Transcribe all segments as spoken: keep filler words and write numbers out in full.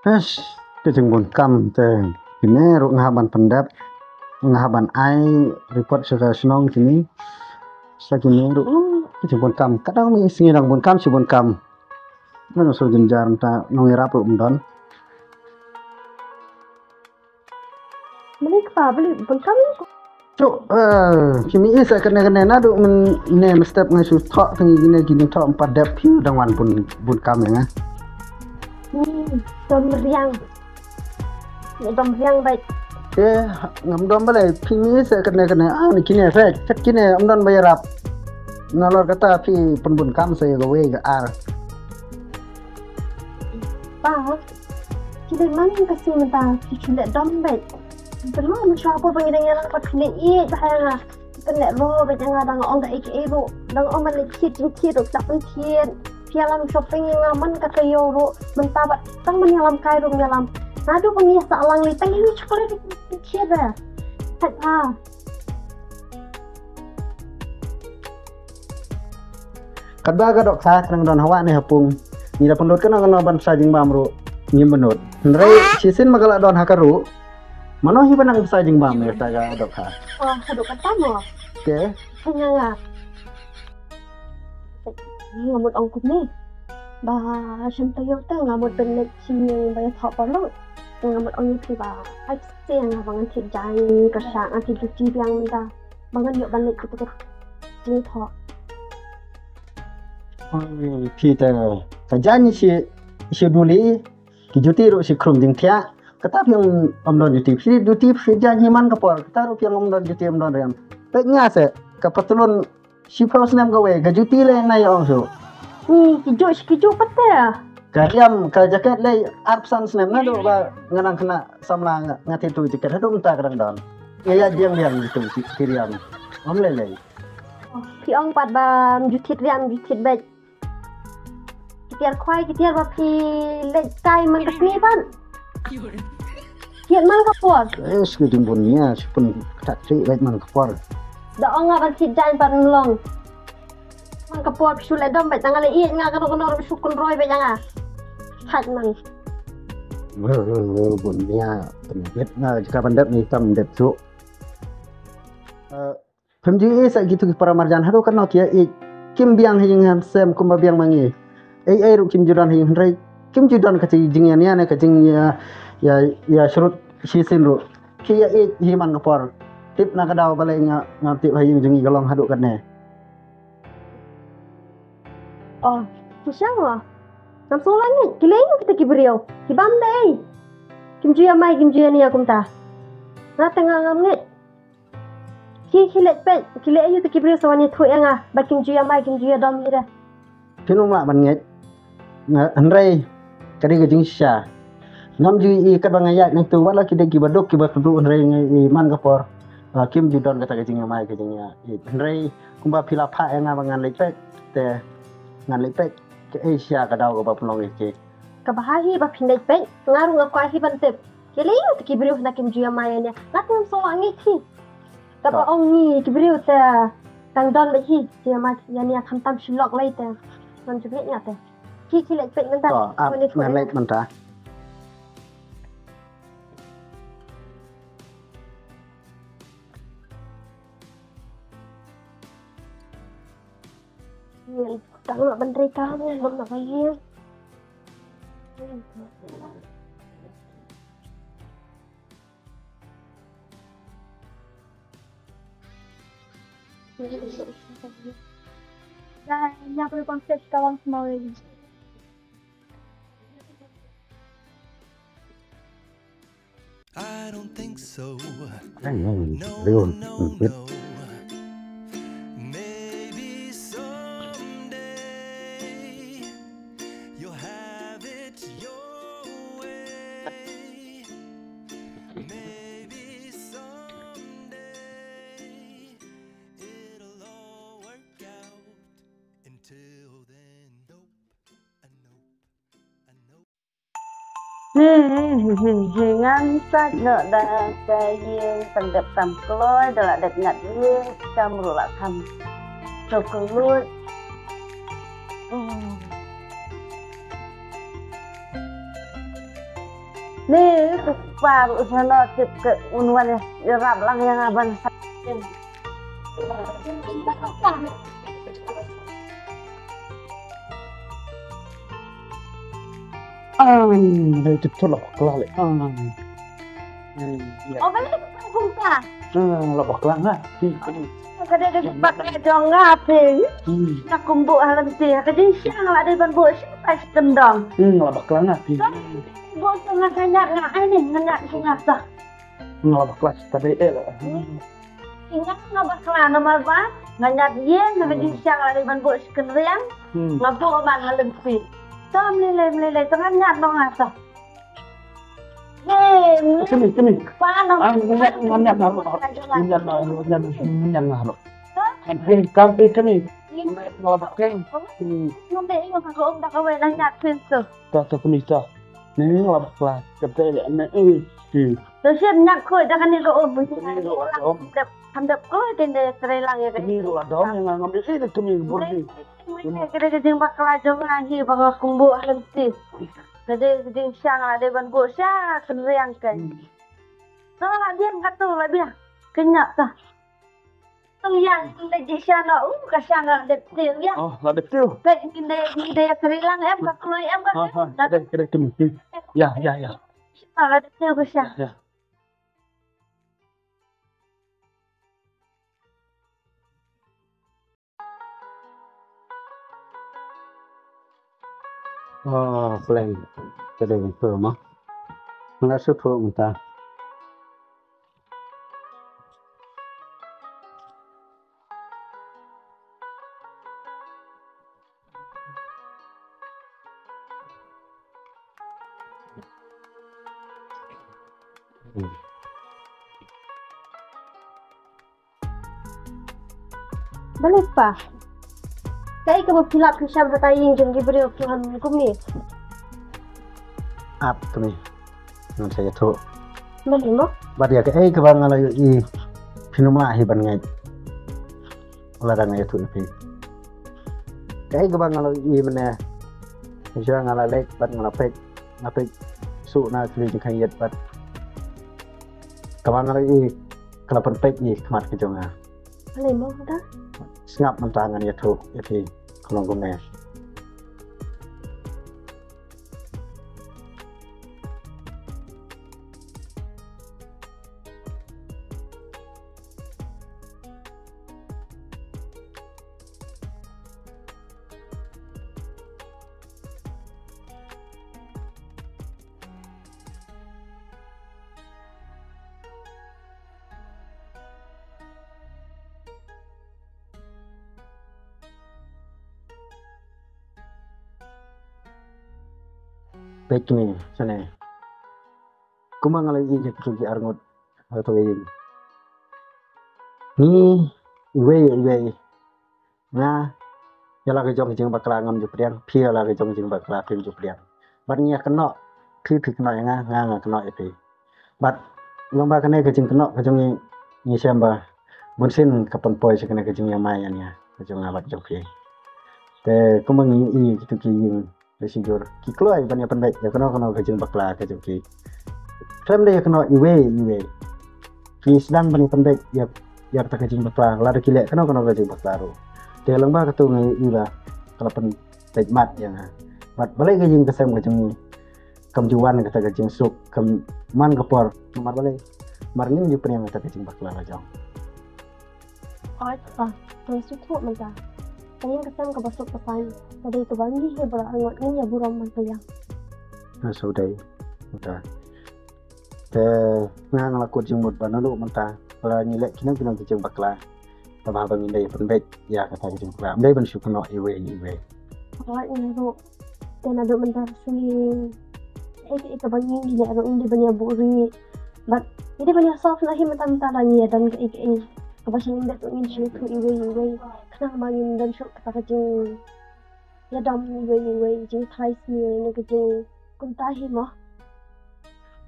Eish, ka jingbun kam te kine ruh nga hap ban pyndep, nga hap ban ai report sha ka shnong kine. Sa kine ruh, uh, ka jingbun kam. Ka dang mi sngi dang bun kam shi bun kam. Ngan shu jynjar mynta nongïarap ruh ym don. Mane kpa beli bun kam. Cuk, eh, ki mi isa kane kane naduh mynne mynstep nga shu thoh tang kine kine thoh empat dep phi dang wan bun bun kam ïa nga. Hmm, dom riang. Dom riang bad. Te ngam dom balei phi mi isa kane kane ah ni kine fek kat kine ym don ba ïarap. Nalor kata phi pynbun kam sa ïa kawei ka ar. Pa, ki dei man ka sngi mynta ki shu leh dom bad. Pynlong mynshwa por ba ngi dang ïalang pat phi leh ïeit bha ïa nga. Pynleh ro bad ïa nga dang ong da ei ei ruh dang ong ban leh thied jingthied ruh pynleh pynthien. Phi ïalam shopping ïa nga man ka taïew ruh mynta bad tang ban ïalam kai ruh ïalam. Naduh ba ngi ïa sah lang lei tang ïa ngi chocolate pynthien re. Thait ha. Katba ka dohkha ka dang don hawa ne ha pung. Ngi da pynlut kano kano ban sa jingbam ruh ngim pynlut. Hynrei shisien ma ka la don ha ka ruh. Mano hi ba nang sa jingbam ne ta ka dohkha. Oh, haduh kata mo. Te. Hanya nga. Nga mut ong kumne. Ba shem tayo te nga mut ben lek sini ba ya thok parlo. Nga mut ong ni ba. Ai se nga ba ngan thik jai ka sha ngan thik juti biang mynta. Ba ngan ïoh ban leit kito ka jingthoh. Oi, phi te ka jaiñ shi shi duli ki juti ruh shi khrum jingthiah. Kata phi ong ym don juti phi juti phi jaiñ hi man ka por kata ruh phi ong ym don juti ym don riam. Peit nga se ka patlun shiphew snem kawei ka juti le na ïa ong shu. Ni ki juh shi ki juh pat te. Ka riam ka jaket le arphew san snem naduh ba nga nang khynnah samla nga, nga thik tu jaket haduh mynta ka dang don. Nga ïa jiang jiang jitu ki, ki riam. Ym lei lei. Phi ong pat ba mjuthied riam mjuthied beit. Ki tiar khwai ki tiar ba phi leit kai man ka sngi pat. Thied man ka por. Eh, ski jingbun nia, shu pun kata tri beit man ka por. Da ong nga ban thied jaiñ pat mlong. Man ka por shu le dom beit nga le ïeit nga kano kano ruh shu kun roi beit nga. Thait man. Bun nia, pynbit nga jaka ban dep ni tam dep shu. Eh, Phim ju ïohi sa kitu ki para marjan haduh katno ki ïa ïeit. Kim biang ha ïing ha sem kumba biang ma ngi. Ei ei ruh kim ju don ha ïing hynrei kim ju don ka jingïania ne ka jingïa ïa ïa shrut shisien ruh. Ki ïa ïeit hi man ka por. Tip na ka daw balei nga ngam tip ha ïing jong ngi ka long haduh katne. Oh, ki sha nga. Ngam sngewlah ngeit ki lei kita ki briew. Ki bam dei. Kim ju ïa mai kim ju ïa nia kumta. Nga te nga ngam ngeit. Ki ki leh peit ki leh aïu te ki briew sa wan ïathuh ïa nga ba kim ju ïa mai kim ju ïa dom hi re. Phin ym lah ban ngeit. Nga hynrei ka dei ka jingshisha. Ngam ju i katba nga ïaid nangtu wat la ki dei kiba duk kiba kyrduh hynrei nga i man ka por. Ah, kim ju don kata ka jingïa mai ka jingïa i hynrei kumba phi la phah ïa nga ba ngan leit peit te ngan leit peit. Ka ei shisha ka daw kaba pynlong ïa ki. Kaba ha hi ba phin leit peit nga ruh nga kwah hi ban tip. Ki lei te ki briew na kim ju ïa mai ïa nia. Nga te ngam sngewlah ngeit hi. Kaba ong ngi ki briew te tang don beit hi ki ïa mai ïa nia khamtam shi lok lei te. Ngam ju ngeit nga te. Ki ki leit peit mynta. To ap ngan leit mynta. Tang nak ban rei ka ngan bam nak ka ïing. Dah nyap le konsep kawang semua. I don't think so. No, no, no. Maybe someday you'll have it your way. Maybe someday it'll all work out. Until then, nope, a nope. Hi hi hi hi, ngan sait noh da ka ïing, pyndep tam kloi da la dep ngat ïing, kam ruh la kham. To kylluid. Hmm. Ni, tu pa ruh sano tip ke un wan ïarap lang ïa nga ban sa. Ang, dei tu tu lah bakla leh. Ang. Hmm, ïa. Oh, balik kumta. Hmm, lah bakla nga. Hmm. Ka dei ka bakla jong nga phi. Hmm. Nga kumbuh ha lynti. Ka jingshisha nga la dei ban buh shi tai shi kyndong. Hmm, lah bakla nga phi. Buh shuh nga ka ñiat nga ai ni, nga ñiat shuh nga sah. Nga la bakla shi ta dei eh la. Hmm. Nga nga bakla namar ba nga ñiat ïeng, nga jingshisha nga la dei ban buh shi kynriang. Hmm. Nga buh man ha lynti. To mlei lei mlei lei, to nga ñiat noh nga sah. Hey, kami, kami. Pa, no. Ah, nga ñiat, nga ñiat noh. Nga ñiat noh, nga ñiat noh. Kan phi, kan phi kami. Nga la bakla. Hmm. Ngam dei ïa ka um da kawei na ñiat phin tu. To, to kami to. Ni nga la bakla. Kata ïa na eh. Hmm. To shen ñiat khuid da kane ka um. Kane ka um. Dep, kam dep khuid kane trei lang ïa ka. Kami la dom ïa nga ngam dei ïa kami bor ni. Kami ka dei ka jingbakla jong nga hi ba nga kumbuh ha lynti. Ka dei ka jingshisha nga la dei ban buh sha kynriang kai. Hmm. To la biang katu la biang. Ka ñiat ta. Tang ïa, ngi dei jingshisha noh, u, ka sha nga dep tiew ïa. Oh, la dep tiew. Peit ngi dei, ngi dei trei lang em, ka kloi em, ka. Ha, ha, ka dei, ka dei, kami, kami. Ïa, ïa, ïa. Sha la dep tiew ka sha. Ïa, ïa. Oh, plan. Ka dei tu ma. Nga shu tu mynta. Balei pa? Kaei kaba phi lap phi sham ha ka ïing jong ki briew phi wan kumne? Ap kmie. Ngan sa ïathuh. Balei mo? Bad ïa kaei kaba nga la ïohi phin ym lah hi ban ngeit. Lada nga ïathuh ïa phi. Kaei kaba nga la ïohi mynne. Shisha nga la leit bad nga la peit. Nga peit shuh na khlieh jingkhang ïit bad kaba nga la ïohi ka la pynpeit ïa ka khmat ka jong nga. Balei mo mynta? Sngap mynta ngan ïathuh ïa phi ka long kumne. Peit kmie, shane. Kumba nga la ïohi ïa kitu ki arngut ha kato ka ïing. Ngi iwei ïa iwei. Nga ïa la ka jong ka jingbakla ngam ju pdiang, phi ïa la ka jong ka jingbakla phim ju pdiang. Bad ngi ïa kynnoh, phi phi kynnoh ïa nga, nga nga kynnoh ïa phi. Bad lyngba kane ka jingkynnoh ka jong ngi, ngi shem ba bunsien ka pynpoi sha kane ka jingïamai ïa nga ka jong nga bad jong phi. Te kumba ngi ïohi kitu ki ïing, Te shijur ki kloi ban ïa pynbeit ïa kano kano ka jingbakla ka jong ki. Khlem da ïa kano iwei iwei. Ki sdang ban ïa pynbeit ïa, ïa kata ka jingbakla lada ki leh kano kano ka jingbakla ruh. Te lyngba katu nga ïohi ba ka la pynbeit mat ïa nga. Bad balei ka ïing ka sem ka jong ngi kam ju wan kata ka jingsuk, kam man ka por. Namar balei? Namar ngim ju pdiang kata ka jingbakla la jong. Hooid pa, to sngewthuh mynta. Ka ïing ka sem kaba suk ka saiñ, ka dei kaba ngi hi baroh arngut ngin ïa burom ban pdiang. Nga shu dei mynta. Te nga nga la kut jingmut ba naduh mynta lada ngi leh kino kino ki jingbakla, tangba ba ngin dei pynbeit ïa kata ka jingbakla, ym dei ban shu kynnoh iwei iwei. Hooid nga ruh. Te naduh mynta shu ngi, eh, eh, kaba ngi ngi leh ruh ngi dei ban ïa buhrieh. Bad ngi dei ban ïa solve noh hi mynta mynta, lada ngi ïa don kaei kaei kaba shu ngim dei ruh ngin shu ïathuh iwei iwei. Khnang ba ngin don shuh kata ka jingïadom iwei iwei, jingtharai sniew ne ka jing kumta hi mo.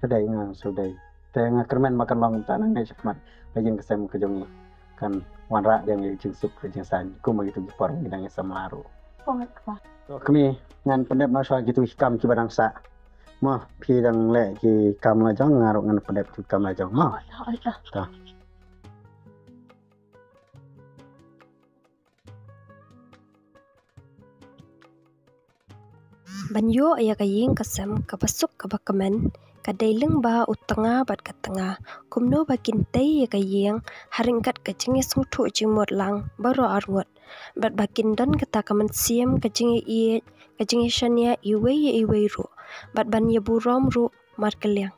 Ka dei nga shu dei. Te nga kyrmen ba kan long kumta nangne shakhmat. Ka ïing ka sem ka jong ngi kan wanrah ïa ngi jingsuk ka jingsaiñ. Kumba kitu ki por ngi dang ïa samla ruh. Hooid kpa. To kmie, ngan pyndep noh shuwa kitu ki kam kiba dang sah. Mo, phi dang leh ki kam la jong, nga ruh ngan pyndep ki kam la jong mo. Ta. Ban ïoh ïa ka ïing ka sem kaba suk kaba kmen, ka dei lyngba u tnga bad ka tnga. Kumno ba kin tei ïa ka ïing ha ryngkat ka jingïasngewthuh jingmut lang baroh arngut, bad ba kin don kata ka mynsiem ka jingïaieit, ka jingïashaniah iwei ïa iwei ruh, bad ban ïaburom ruh markylliang.